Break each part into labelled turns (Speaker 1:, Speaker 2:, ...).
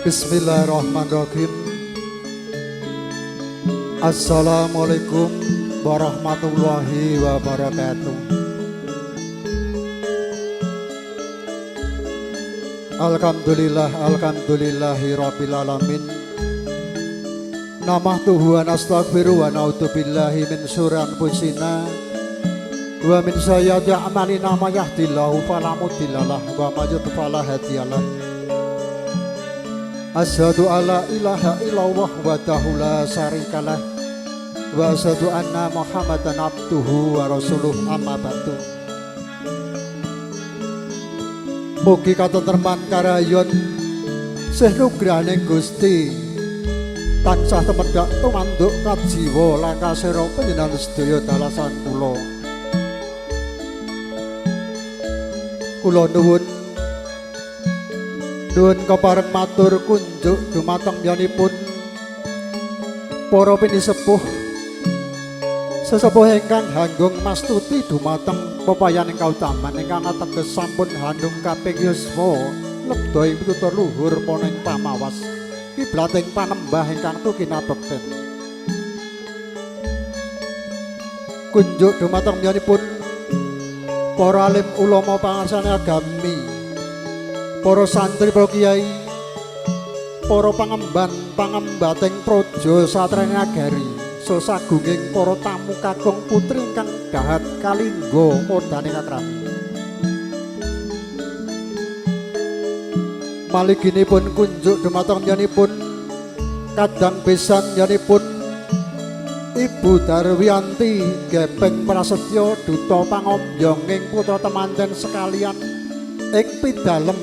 Speaker 1: Bismillahirrahmanirrahim. Assalamualaikum warahmatullahi wabarakatuh. Alhamdulillah, alhamdulillahi rabbil alamin. Nahmaduhu wa nastaghfiru wa na'udzubillahi min syururi anfusina wa min sayyiati a'malina, may yahdihillahu fala mudhillalah wa may yudhlil fala hadiyalah. Asyhadu alla ilaha illallah wahdahu la syarikalah wa asyhadu anna Muhammadan abduhu wa rasuluh, amma ba'du. Mugi katentreman karayon sih nugrahaning Gusti tansah tumedhak tumanduk kajiwa lan kasira panjenengan sedaya dalasan kula. Kula nuwun nuwun kepareng matur kunjuk dumateng yanipun para pinisepuh sesepuh ingkang hanggung mastuti dumateng pepayan ingkang kautaman ingkang ateges sampun handung kaping yuswa lebda ing pitutur luhur poning pamawas kiblating panembah ingkang tukinabekten. Kunjuk dumateng yanipun para alim ulama pangarsane agami, para santri, para kiai, para pangemban pangembating praja satriyane nagari, sasagunging para tamu kakung putri ingkang dahat kalingga modane kakrami. Maliginipun kunjuk dumateng yanipun kadang besan yanipun Ibu Darwiyanti Gepeng Prasetyo duta pangombyonging putra temanten sekalian ing pidalem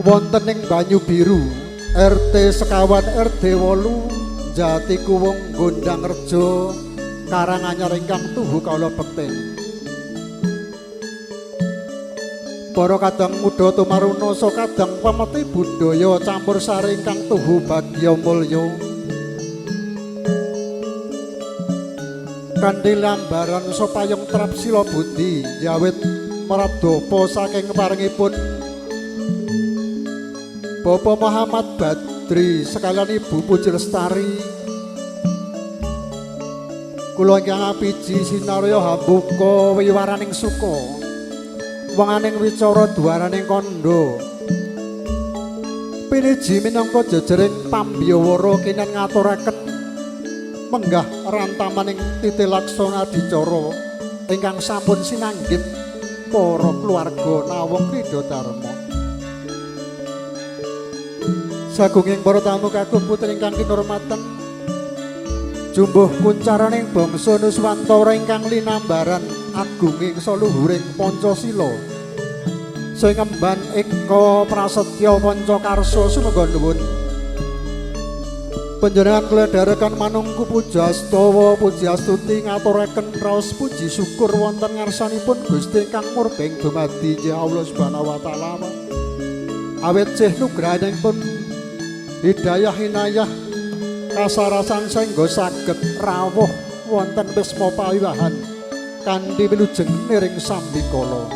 Speaker 1: wonten ing Banyu Biru RT sekawan RT 8 Jatikuwung Gondangrejo Karanganyar ingkang tuhu kawula bekteni. Para kadang muda tumaruna sa kadang pameti budaya campur sari ingkang tuhu bagya mulya. Kanthi lambaran sopayung trap sila budi yawit mradapa saking paringipun Bapak Muhammad Badri sekalian Ibu Puji Lestari, kula ingkang apiji sinarya hambuka wiwaraning suka wenganing wicara dwaraning kandha piniji minangka jejering pambiyawara kinan ngaturaken menggah rantamaning titi laksana adicara ingkang sampun sinanggit para keluarga Nawung Kridha Dharma. Sagunging para tamu kakung putri ingkang kinurmatan, jumbuh kuncaraning bangsa Nuswantara ingkang linambaran agunging saluhuring Pancasila sing ngemban eka prasetya panca karsa, sumangga nuwun panjenengan kula dherekaken manungku puja astawa puji astuti ngaturaken raos puji syukur wonten ngarsanipun Gusti ingkang murbeng dumadi ya Allah Subhanahu wa taala, awit sih nugrahanipun hidayah inayah kasarasan saengga saged rawuh wonten wisma pawiwahan Kanthi wilujeng niring sambikala.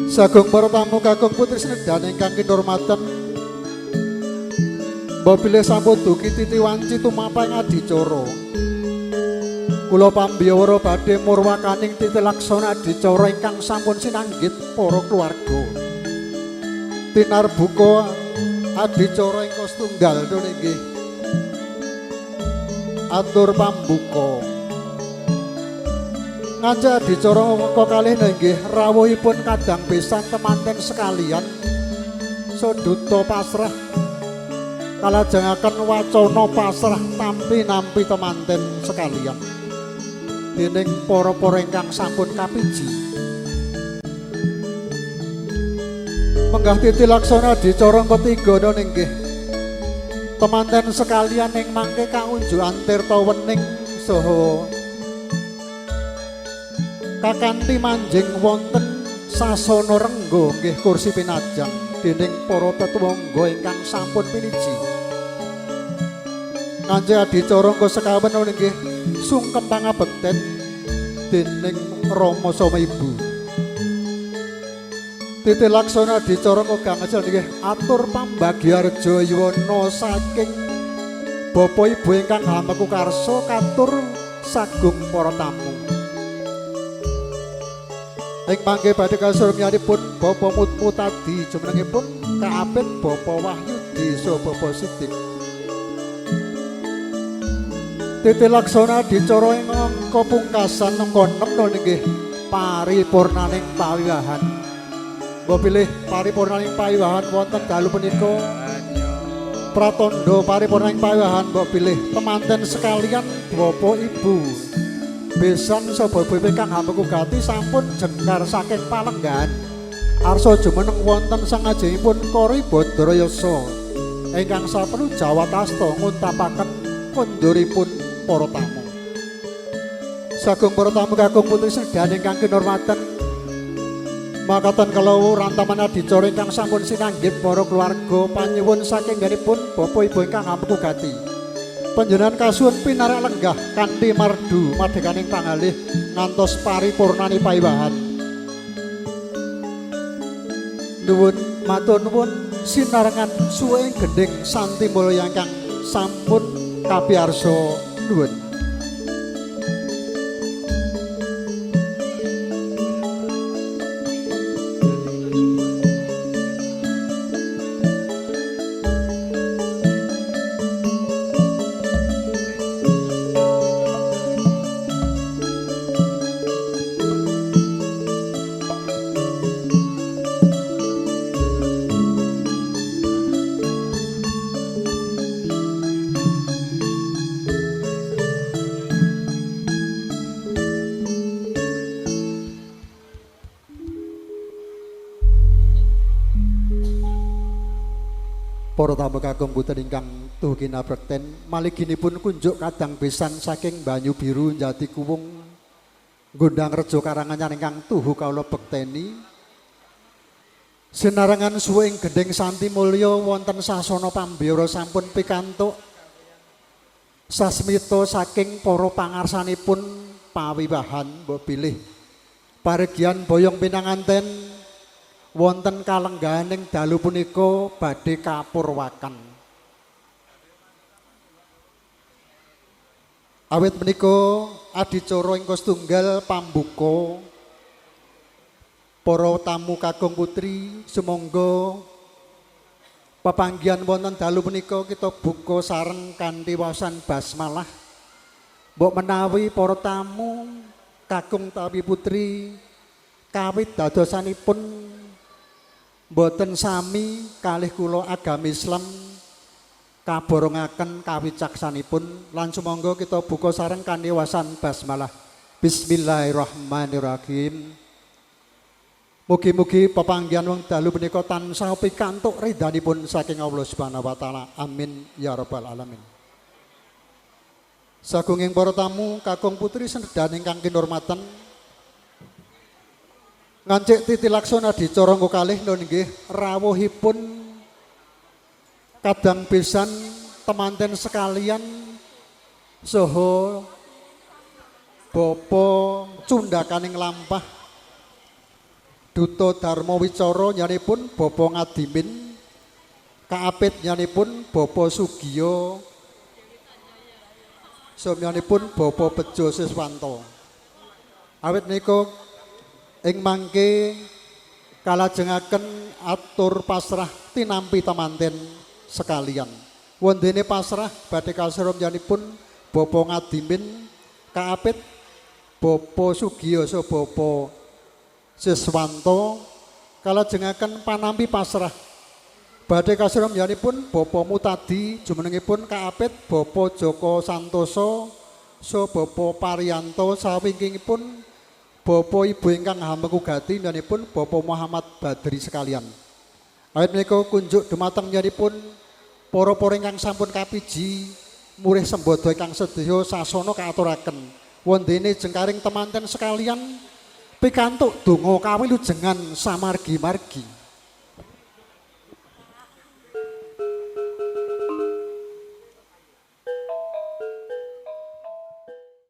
Speaker 1: Sagung para tamu kakung putri senedan ingkang kinurmatan, mbok bilih sampun dugi titi wanci tumapeng adicara. Kula pambiyawara badhe murwakaning titi laksana adicara ingkang sampun sinanggit para keluarga. Tinarbuka adicara ingkang setunggal nggih atur pambuka. Ngancik adicara angka kalih nggih rawuhipun kadang besan temanten sekalian seduta pasrah kalajengaken wacana pasrah tampi nampi temanten sekalian dening para-para ingkang sampun kapiji. Menggah titi laksana adicara angka 3 nggih temanten sekalian ing mangke kaunjukan tirta wening saha kakanthi manjing wonten sasana rengga nggih kursi pinajang dening para tetuwangga ingkang sampun piniji. Ngancik adicara angka sekawan nggih sungkem pangabekten dening Rama sama Ibu. Titi laksana adicara angka gangsal nggih atur pambagyareja yuwana saking Bapak Ibu ingkang hameku karsa katur sagung para tamu. Ing mangke badhe kasuryanipun Bapak Mutadi jumenengipun kaapit Bapak Wahyudi saha Bapak Sidik. Titi laksana adicara ing angka pungkasan angka 6 nggih paripurnaning pawiwahan. Mbok bilih paripurnaning pawiwahan wonten dalu punika pratandha paripurnaning pawiwahan mbok bilih temanten sekalian Bapak Ibu besan sapa ibu ingkang hameku gati sampun jengkar saking palenggahan arsa jumeneng wonten sangajengipun Kori Badrayasa ingkang saperlu jawatasta nguntapaken konduripun para tamu. Sagung para tamu kakung putri sedan ingkang kinurmatan, makaten kalau rantaman adicara ingkang sampun sinanggit para keluarga panyuwun saking nggenipun Bapak Ibu ingkang hameku gati. Panjenengan kasuwun pinarak lenggah kanthi mardu madekaning pangalih ngantos paripurnani pawiwahan. Nuwun matur nuwun sinarengan suwing gendhing santi mulya ingkang sampun kapiyarsa nuwun. Para tamu kakung putri ingkang tuhu kinabrekten, maliginipun kunjuk kadang besan saking Banyu Biru Jati Kuwung Gondang Rejo Karanganyar ingkang tuhu kawula bekteni. Sinarengan suwing gendhing santi mulya wonten sasana pambiyara sampun pikantuk sasmita saking para pangarsanipun pawiwahan. Mbok bilih paregian boyong pinanganten wonten kalenggahaning dalu punika badhe kapurwaken. Awit menika adicara ingkang setunggal pambuka para tamu kakung putri sumangga pepanggihan wonten dalu punika kita buka sareng kanthi waosan basmalah. Mbok menawi para tamu kakung tawi putri kawit dadosanipun mboten sami kalih kula agami Islam kaborongaken kawicaksanipun lan sumangga kita buka sareng kanthi waosan basmalah. Bismillahirrahmanirrahim. Mugi-mugi pepanggihan wong dalu punika tansah pikantuk ridhanipun saking Allah Subhanahu wa taala. Amin ya rabbal alamin. Sagunging para tamu kakung putri sedan ingkang kinurmatan, ngancik titi laksana adicara angka kalih nun nggih rawuhipun kadang besan temanten sekalian saha Bapa cundhakaning lampah Duta Dharma Wicara nyanipun Bapa Ngadimin, kaapit nyanipun Bapa Sugiyo, samyanipun Bapa Bejo Siswanto. Awit menika ing mangke kalajengaken atur pasrah tinampi temanten sekalian. Wondene pasrah badhe kasura nyanipun Bapa Ngadimin, kaapit Bapa Sugiyo saha Bapa Siswanto, kalajengaken panampi pasrah badhe kasuramyanipun Bapa Mutadi, jumenengipun kaapit Bapa Joko Santoso saha Bapa Paryanto, sawingkingipun Bapa Ibu ingkang hamengku gati nyanipun Bapa Muhammad Badri sekalian. Awit menika kunjuk dumateng nyanipun para-para ingkang sampun kapiji murih sembada ingkang sedaya sasana kaaturaken. Wondene jengkaring temanten sekalian pikantuk donga kawilujengan samargi-margi.